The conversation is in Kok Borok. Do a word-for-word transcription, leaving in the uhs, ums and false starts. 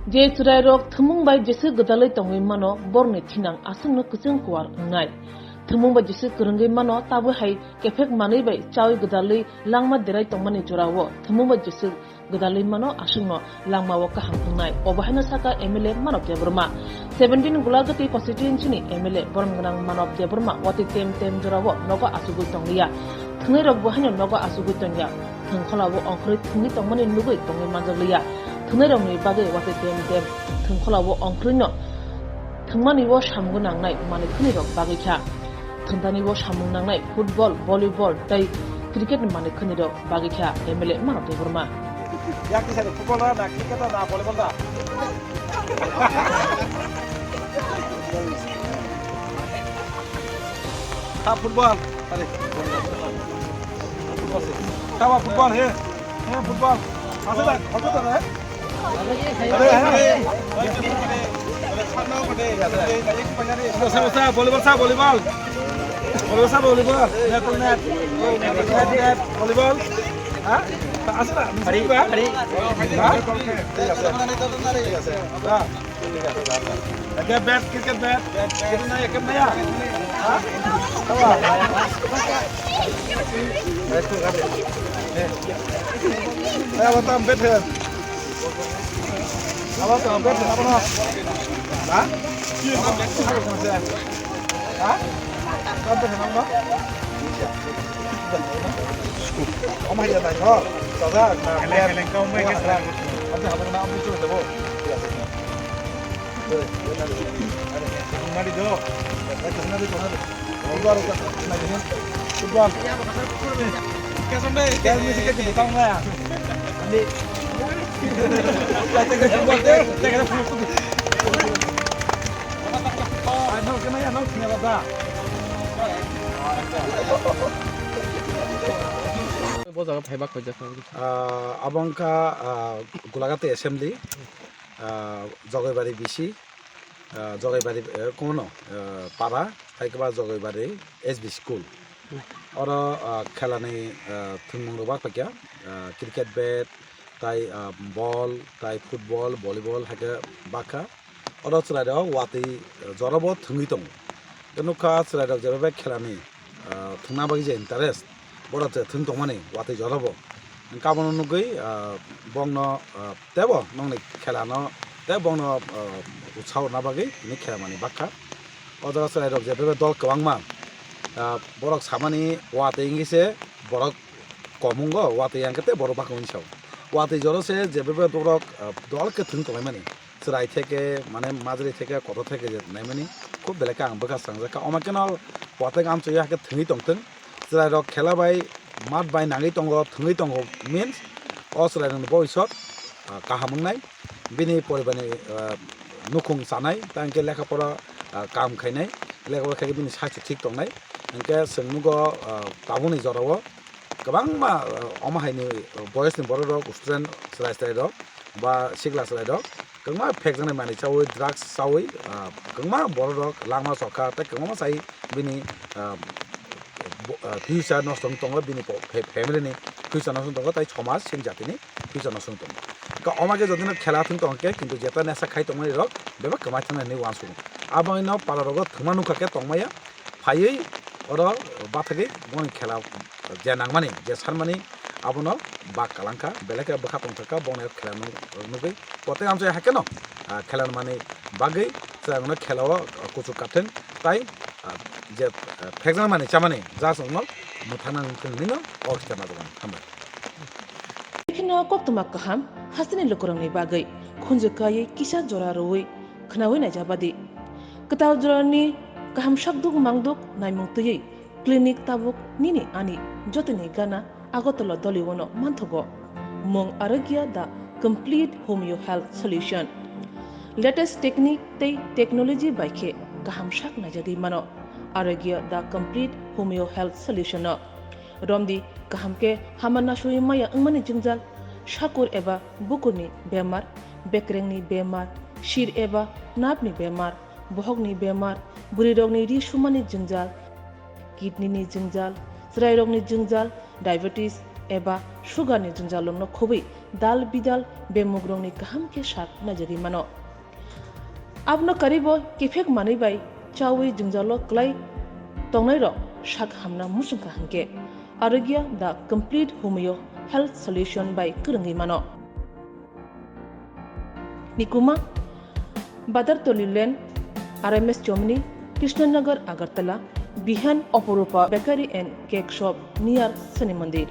Je chwrairok thwngmung bai jeswk gwdalwi tongwi mano, borokni thinang aswkno kwchwng kuar wngnai. Thwngmung bai jeswk kwrwngwi mano, tabwi hai kephek manwi bai chawi gwdalwi langma derai tongmani jorao thwngmung bai jeswk gwdalwi mano, aswkno langmao kaham wngnai. Obo haino sakha M L A Manav Debbarma. Seventeen Gulagati constituency ni M L A borom gwnang Manav Debbarma watwi tem tem jorao nogo achugwi tongliya. Thwngnairokbo haino nogo achugwi tongya. Thwngkholao ongkhorwi thwngwi tongmani nugwi tongwi manjakliya. Thwngnairokni bagwi watwi tem tem thwngkholao ongkhorwino thwngmani o samung nangnai manwi khwnirok bagwi kha. Thwngthani o samung nangnai football, volleyball tei cricket ni manwi khwnirok bagwi kha M L A Manav Debbarma. Yak ni sari football na, na cricket na, na volleyball na? Ha, football. Are. Football se. Kawa football he. He football. Asa da, asa da, he? Are, he? Sa, sa, volleyball, sa, volleyball. Volleyball, sa, volleyball. Net, net. Net, net, volleyball. Ha? Asa da, hari, hari. Ha? Thik ase. Thik ase. Ha? Cricket bat, cricket bat. Cricket naya, cricket naya. Ha? Apa? Eh, abo tam bat hai. Abo tam bat hai, abo na. Ha? Ha? Tam bat hai, abo na? Omo hai ya, nai, ho. Tada, na. Kheleng, kheleng, kau mai ke sa. Abo hai na, abo tu, abo. Thwngmani do. Football. Football. Football. Football. Bo jaga phaiba khoijak. Ah, abo wngkha, ah, Gulagati Assembly, ah, Jogaibari B C. Ah, Jogaibari, eh, kono, eh, para, hai khe ba Jogaibari S B school. Oro, ah, khelani, ah, thwngmung rok bak paikha, ah, cricket bat, tai, ah, ball, tai football, volleyball hai khe bakha. Oro chwrai rok watwi, eh, jora bo thwngwi tongo. Tei nukha chwrai rok jeba bai khelani, ah, thwngna bagwi je interest, borok je thwng tongmani watwi jora bo. Hwnkhe abono nugwi, ah, bongno, ah, teibo nokni khelano tei bongno, ah, utsaho rwna bagwi tini khelamani bakha. O jaga chwrairok je bebak dol kwbangma, ah, borok samani watwi wngwi se borok kom wngo, watwi yang khe tei borok bakha hwnwi sao. Watwi jora se je bebak borok, ah, dol khe thwng tonglaimani. Chwrai theke, mane, majri theke, kotor theke je naimani khub belai khe ang bwkha sangjakha. Omo kheno potek amchoi hakhe thwngwi tongthwng. Chwrairok khela bai, mat bai nangwi tongo, thwngwi tongo means o chwrairokni boisok, ah, kaham wngnai. Bini poribarni, ah, nukhung chanai, tei hwnkhe lekha pora, ah, kam khainai, lekha pora khaikhe bini saichuk thik tongnai. Hwnkhe chwng nugo, ah, tabukni jorao kwbangma, ah, omo haini boyosni borok rok, student chwrai chwrai rok ba sikla chwrai rok kwbangma phekjaknai manwi chaui, drugs chaui, ah, kwbangma borok rok langma sokha tei kwbangma sai bini, ah, bo-, ah, future nosto wng tongo, bini po-, fa-, family ni future nosto wng tongo tei somaj sini jatini future nosto wng tongo. Ka omo khe jodi no khela thwng tong khe, kintu jeta nesa khai tongmani rok bebak kwmai thangna hinwi uansukgo. Abo no para rogo thwngma nukha khe tongmaya. Phaiwi oro bathagwi boni khela je nangmani, je sanmani abono bak kalangkha, belai khe bwkha tongthokha, boni khela nu-, nugwi. Kote amchai hakhe no, ah, khela nangmani bagwi chwrairokno khelao kuchuk kathwng tai, ah, je, ah, phekjakmani chamani jasongno mwthangna wngthwng hinwi no o khita najago. Hambai. Kheno koktwma kaham hasteni lukurokni bagwi khunju kaiwi kisa jora rwui khwnaui naijabadi. Kwtal jorani kaham sakduk mangduk naimung twiwi clinic tabuk nini ani jotoni gana Agartala Doliwano manthogo. Mung Arogya the complete homeo health solution. Latest technique tei technology bai khe kaham sak naijagwi mano Arogya the complete homeo health solution no. Romdi kaham khe hama nasui maya wngmani jwngjal, sakur eba bukurni bemar, bekrengni bemar, sir eba napni bemar, bohokni bemar, bwrwirokni ri sumani jwngjal, kidney ni jwngjal, chwrairokni jwngjal, diabetes, eba sugar ni jwngjalo no khobwi dal bidal bemugrong ni kaham khe sak naijagwi mano. Abono karibo kiphek manwi bai chawi jwngjalo kwlai tongnai rok sak hamna muchungkha hwnkhe Arogya the complete homeo health solution bai kwrwngwi mano. Nikuma, Badartoli Lane, R M S Chomni, Krishnanagar, Agartala, Bihan, Oporupa Bakery and Cake Shop near Shani Mandir.